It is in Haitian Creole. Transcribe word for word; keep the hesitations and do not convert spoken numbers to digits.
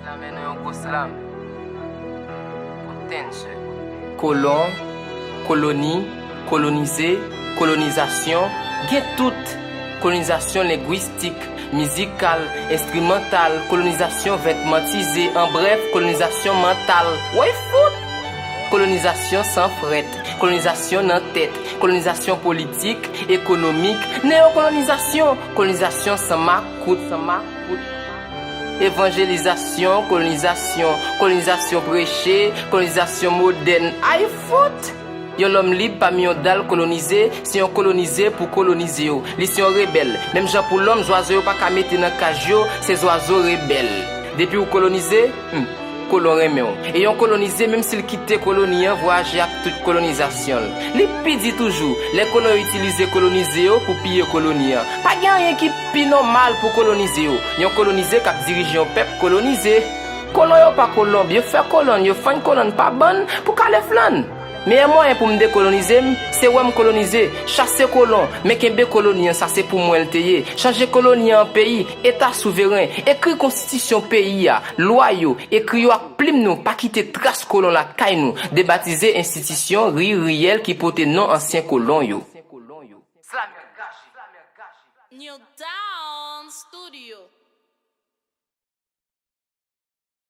Slam, nou yon gwo slam pou Tense. Kolon, koloni, kolonize, kolonizasyon, gen tout. Kolonizasyon lengwistik, mizikal, enstrimantal, kolonizasyon vètmantize, an brèf, kolonizasyon mantal. Woy fout! Kolonizasyon san frèt, kolonizasyon nan tèt, kolonizasyon politik, ekonomik, neyokolonizasyon, kolonizasyon san makout, san makout. Evanjelizasyon, kolonizasyon, kolonizasyon preche, kolonizasyon modèn. Ay fout! Yon lòm lib pami yon dal kolonize, se yon kolonize pou kolonize yo. Li se yon rebèl. Menm jan pou lòm, zwazo yo pa ka mete nan kaj yo, se zwazo rebèl. Depi w kolonize, hmm, kolon renmen w. E yon kolonize, menm si l kite koloni an, vwayaje ak tout kolonizasyon l. Li pi di toujou, lè kolon yo itilize kolonize yo pou piye koloni an. Pa gen anyen ki pi nòmal pou kolonize yo. Yon kolonize k ap dirije yon pèp kolonize. Kolon yo pa kolonb, yo fè kolòn, yo fann kolòn pa bann pou kale flann. Meyè mwayen pou m dekolonize m, se wè m kolonize, chase kolon, men kenbe koloni an, sa se pou mwen l te ye. Chanje koloni an an peyi, eta souveren, ekri konstitisyon peyi a, lwa yo, ekri yo ak plim nou, pa kite tras kolon lakay nou, debatize enstitisyon, ri, riyèl ki pote non ansyen kolon yo. New Dawn Studio.